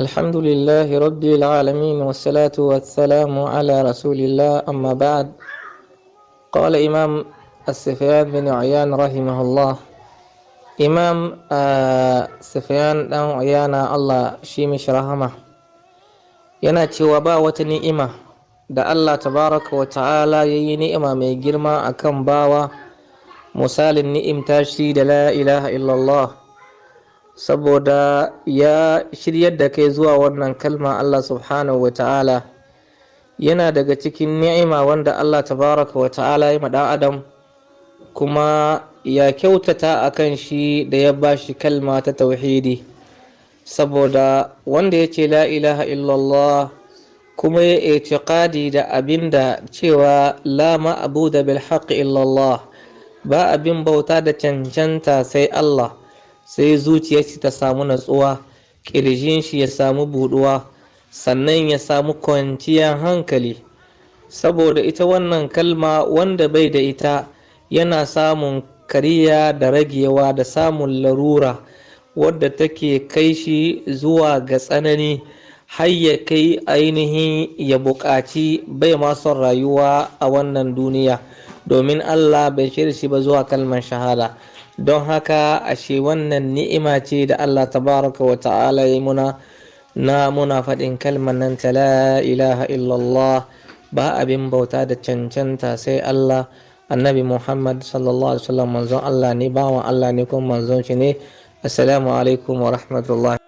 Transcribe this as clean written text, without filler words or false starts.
الحمد لله رب العالمين والصلاة والسلام على رسول الله أما بعد. قال إمام السفيان بن عيان رحمه الله. Imam Sufyan dan Uyana, Allah shi mishi rahama, yana cewa ba wata ni'ima da Allah tabaraka wa ta'ala ya yi ni'ima mai girma akan bawa misalin ni'imta shi da la ilaha illallah, saboda ya shiryar da kai zuwa wannan kalma. Allah subhanahu wa ta'ala yana daga cikin ni'ima wanda Allah tabaraka wa ta'ala ya ma ɗan adam, kuma ya kyautata a kan shi da ya ba shi kalma ta tauhidi, saboda wanda ya ce la ilaha illallah kuma ya itiqadi da abinda cewa la ma'buda bil haqqi illallah, ba abin bauta da cancanta sai Allah, sai zuciyar shi ta samu natsuwa, ƙirjin shi ya samu buduwa, sannan ya samu kwanciyar hankali, saboda ita wannan kalma wanda bai da ita yana samun kariya da ragewa da samun larura wadda take kai shi zuwa ga tsanani, har ya kai ainihin ya buƙaci bai ma son rayuwa a wannan duniya, domin Allah bai shirya shi ba zuwa kalmar shahada. Don haka ashe wannan ni'ima ce da Allah tabaraka wa ta'ala ya muna na muna faɗin kalmar nan ta la ilaha illallah, ba abin bauta da cancanta sai Allah, Annabi Muhammad sallallahu alaihi wasallam manzon Allah ne, bawan Allah ne, kuma manzon shi ne. Assalamu alaikum wa rahmatullahi.